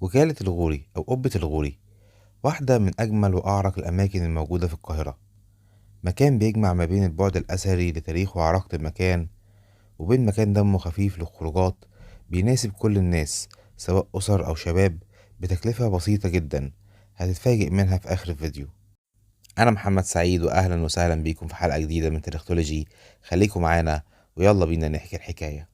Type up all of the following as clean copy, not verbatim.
وكالة الغوري أو قبة الغوري واحدة من أجمل وأعرق الأماكن الموجودة في القاهرة. مكان بيجمع ما بين البعد الأثري لتاريخ وعراقة المكان، وبين مكان دمه خفيف للخروجات بيناسب كل الناس سواء أسر أو شباب، بتكلفة بسيطة جدا هتتفاجئ منها في آخر الفيديو. أنا محمد سعيد، وأهلا وسهلا بيكم في حلقة جديدة من تاريختولوجي. خليكم معانا ويلا بينا نحكي الحكاية.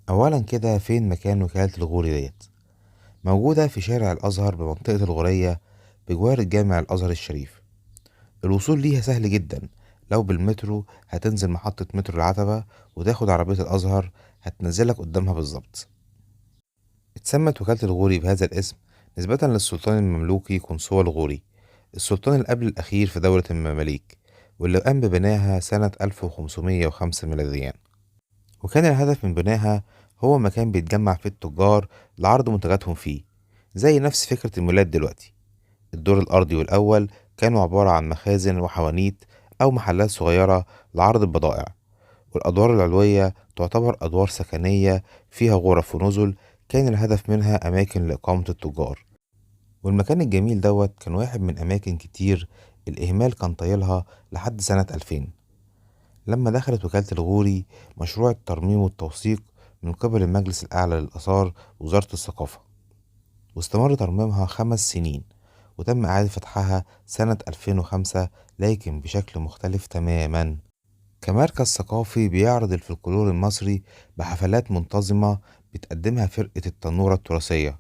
أولا كده، فين مكان وكالة الغوري ديت؟ موجودة في شارع الأزهر بمنطقة الغورية بجوار الجامع الأزهر الشريف. الوصول ليها سهل جدا، لو بالمترو هتنزل محطة مترو العتبة وتاخد عربية الأزهر هتنزلك قدامها بالظبط. اتسمت وكالة الغوري بهذا الاسم نسبة للسلطان المملوكي قنصوة الغوري، السلطان اللي قبل الأخير في دولة المماليك، واللي قام ببناها سنة 1505 ميلاديا. وكان الهدف من بناها هو مكان بيتجمع فيه التجار لعرض منتجاتهم فيه، زي نفس فكرة المولات دلوقتي. الدور الأرضي والأول كانوا عبارة عن مخازن وحوانيت أو محلات صغيرة لعرض البضائع، والأدوار العلوية تعتبر أدوار سكنية فيها غرف ونزل كان الهدف منها أماكن لإقامة التجار. والمكان الجميل دوت كان واحد من أماكن كتير الإهمال كان طايلها لحد سنة 2000، لما دخلت وكالة الغوري مشروع الترميم والتوثيق من قبل المجلس الأعلى للآثار وزارة الثقافة، واستمر ترميمها 5 سنين، وتم إعادة فتحها سنة 2005 لكن بشكل مختلف تماما، كمركز ثقافي بيعرض الفلكلور المصري بحفلات منتظمة بتقدمها فرقة التنورة التراثية.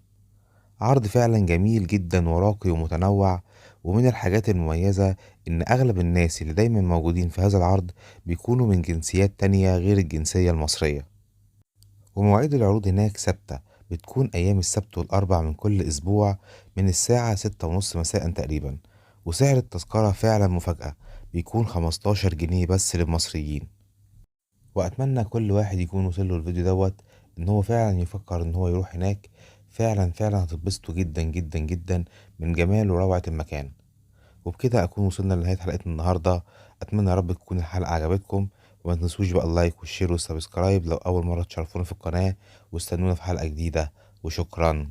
عرض فعلا جميل جدا وراقي ومتنوع، ومن الحاجات المميزة إن أغلب الناس اللي دايما موجودين في هذا العرض بيكونوا من جنسيات تانية غير الجنسية المصرية. ومواعيد العروض هناك ثابتة، بتكون أيام السبت والأربع من كل أسبوع من الساعة 6:30 مساء تقريبا، وسعر التذكرة فعلا مفاجأة، بيكون 15 جنيه بس للمصريين. وأتمنى كل واحد يكون وصل له الفيديو دوت إن هو فعلا يفكر إن هو يروح هناك، فعلا فعلا هتتبسطوا جدا جدا جدا من جمال وروعة المكان. وبكده أكون وصلنا لنهاية حلقتنا النهاردة. أتمنى يا رب تكون الحلقة عجبتكم، وما تنسوش بقى ال like وال share وال subscribe لو أول مرة تشرفونا في القناة، واستنونا في حلقة جديدة، وشكرا.